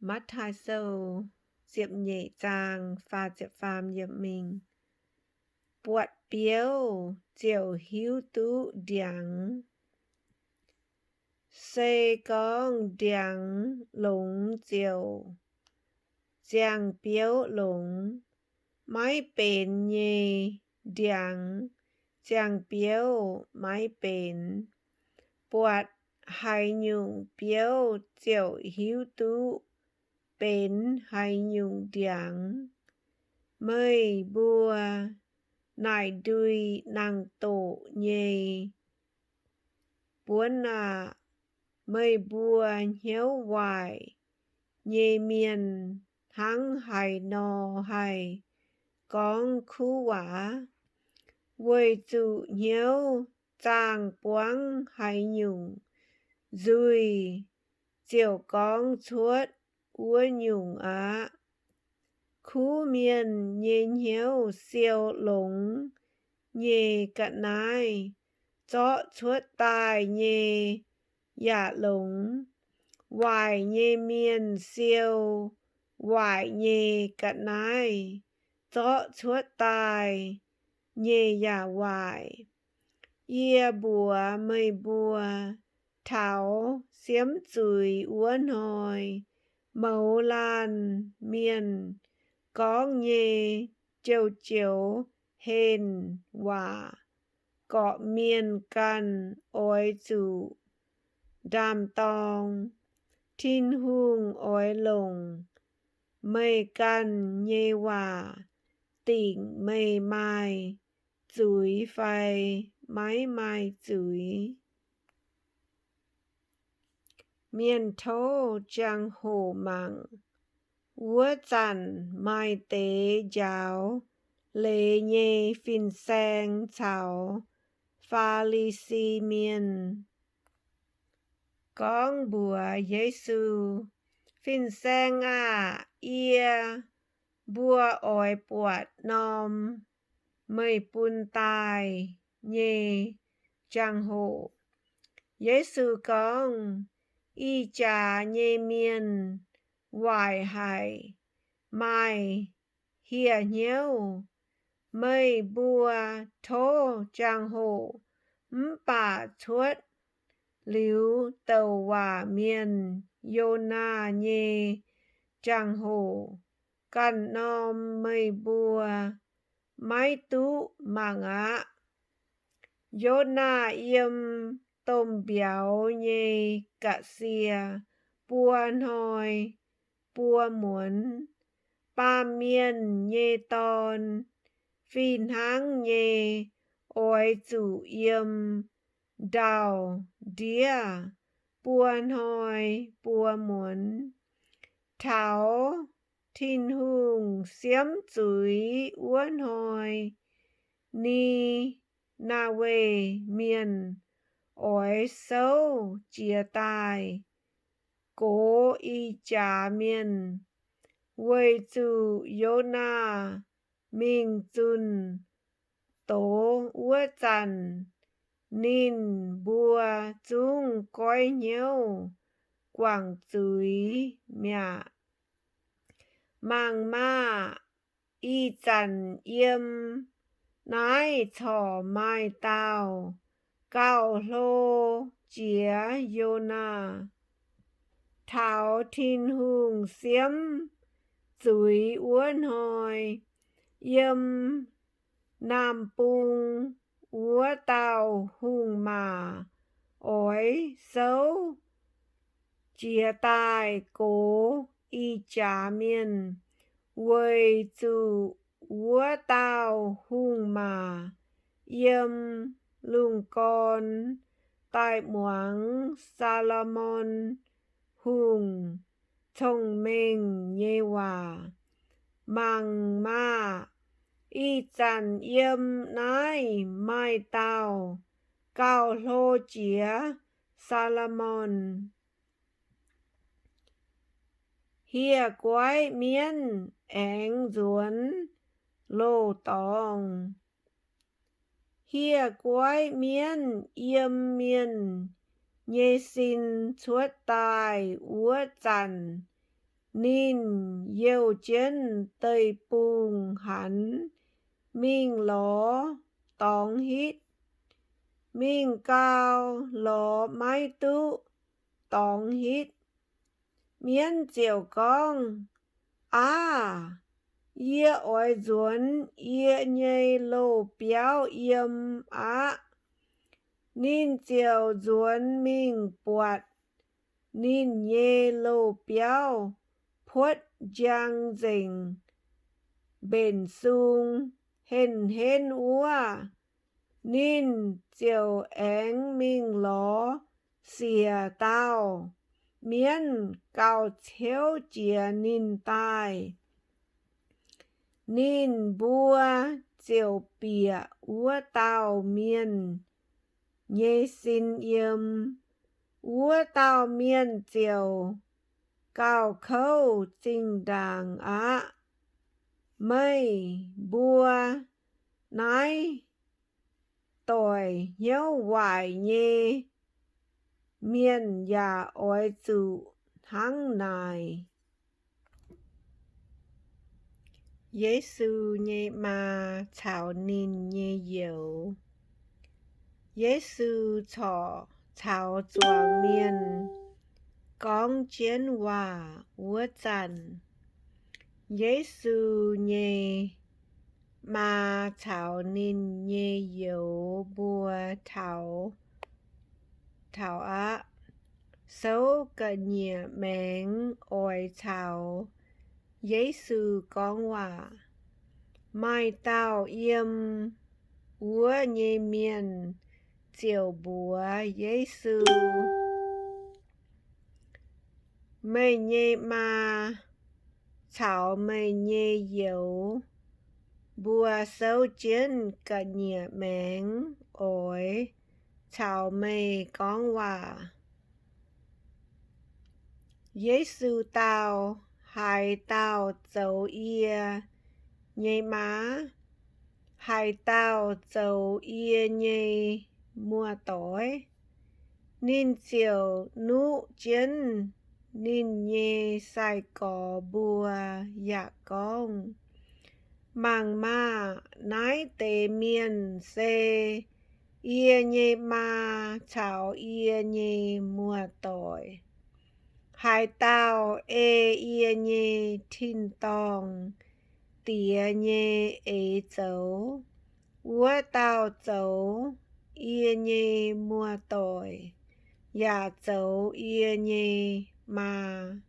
Matv^taai Sou ziepc nyeic zaang faah ziepc faam yiemc mingh. Buatc biouv ziouc hiuv duqv ndiangx. Se gorngv ndiangx longx ziouc ziangh biouv longx. Maiv benx nyei ndiangx ziangh biouv maiv benx. Buatc haaix nyungc biouv ziouc hiuv duqv benx haaix nyungc ndiangx. Meih mbuo naaic ndui nangh doqc nyei buonv aah! Meih mbuo hnyouv waaic nyei mienh hnangv haaix nor haih gorngv kuv waac? Weic zuqc hnyouv zaangh buangv haaix nyungc nzuih ziouc gorngv cuotv wuov nyungc aqv. Kuv mienh nyei hnyouv siou longx nyei ga'naaiv zorqv cuotv daaih nyei yaac longx. Waaic nyei mienh siou waaic nyei ga'naaiv zorqv cuotv daaih nyei yaac waaic. Yie mbuox meih mbuo, taux siemv zuiz wuov hnoi, mouz laanh mienh gorngv nyei joux-joux henh waac gorqv-mienh ganh oix zuqc ndaam-dorng. Tin-Hungh oix longc meih ganh nyei waac dingc meih maaih zuiz fai maiv maaih zuiz. Mienh tov jangx-hoc mangc. Wuov zanc maaih deix njaaux leiz nyei fin-saeng caux Faa^li^si Mienh gorngv mbuox Yesu, Fin-Saeng aah! Yie mbuo oix buatc norm meih bun daaih nyei jangx-hoc. Yesu gorngv, Ih jaax nyei mienh waaic haic, maaih hieh hnyouv. Meih mbuo tov jangx-hoc mv baac cuotv liuz douc waac mienh, Yonaa, nyei jangx-hoc. Ganh norm meih mbuo maiv duqv mangc aqv. Yonaa yiem domh mbiauz nyei ga'sie buo hnoi buo muonz. Baamh Mienh nyei Dorn fih hnangv nyei oix zuqc yiem ndau-ndiev buo hnoi buo muonz. Taux Tin-Hungh siemv zuiz wuov hnoi, Ni^naa^we Mienh oix souv jiez daaih gox ih jaax mienh, weic zuqc Yonaa mingh zunh doz wuov zanc, ninh mbuo zungv goiv hnyouv guangc zuiz mi'aqv. Mangc maah! Ih zanc yiem naaiv corc maaih dauh gauh hlo jiex Yonaa. Taux Tin-Hungh siemv zuiz wuov hnoi, yiem naamh bung wuov dauh hungh maac oix souv jiez daaih gox ih jaax mienh, weic zuqc wuov dauh hungh maac yiem lungh gorn daaih muangx Saa^lo^morn Hungh cong-mengh nyei waac. Mangc maah! Ih zanc yiem naaiv maaih dauh gauh hlo jiex Saa^lo^morn. Hieh guaiv mienv aengx nzuonx loz dorngx. Hieh guaiv mienv yiem mienh nyei sin cuotv daaih wuov zanc, Ninh youh jienv deic-bung-hanx mingh lorz dorngx hitv. Mingh gau, lorz maiv duqv dorngx hitv. Mienv ziouc gorngv, Aav, yie oix nzuonx yie nyei loz-biauv yiem aqv. Ninh ziouc nzuonx mingh buatc ninh nyei loz-biauv puotv njang nzengc mbenc sung henv-henv wuov. Ninh ziouc aengx mingh lorz siec dauh mienv gauh ciouv jiex ninh daaih. Ninh mbuo ziouc bieqc wuov dauh mienh nyei sin yiem. Wuov dauh mienh ziouc gauh kouv zinh ndaangc aqv. Meih mbuo naaiv doic hnyouv waaic nyei mienh yaac oix zuqc hnangv naaic. Yesu nyei Maa caux ninh nyei youz. Yesu corc caux zuangx mienh gorngv jienv waac wuov zanc, Yesu nyei maa caux ninh nyei youz mbuo taux, taux aqv, souv ga'nyiec maengx oix caux Yesu gorngv waac. Maaih dauh yiem wuov nyei mienh ziouc mbuox Yesu, Meih nyei maa caux meih nyei youz mbuo souv jienv ga'nyiec maengx oix caux meih gorngv waac. Yesu dau, Haaix dauh zoux yie nyei maa? Haaix dauh zoux yie nyei muoz-doic? Ninh ziouc nuqv jienv ninh nyei sai-gorx mbuo yaac gorngv, Mangc maah! Naaiv deix mienh se yie nyei maa caux yie nyei muoz-doic. Haaix dauh ei yie nyei tin-dorngh Diex nyei eix zoux, wuov dauh zoux yie nyei muoz-doic yaac zoux yie nyei maa.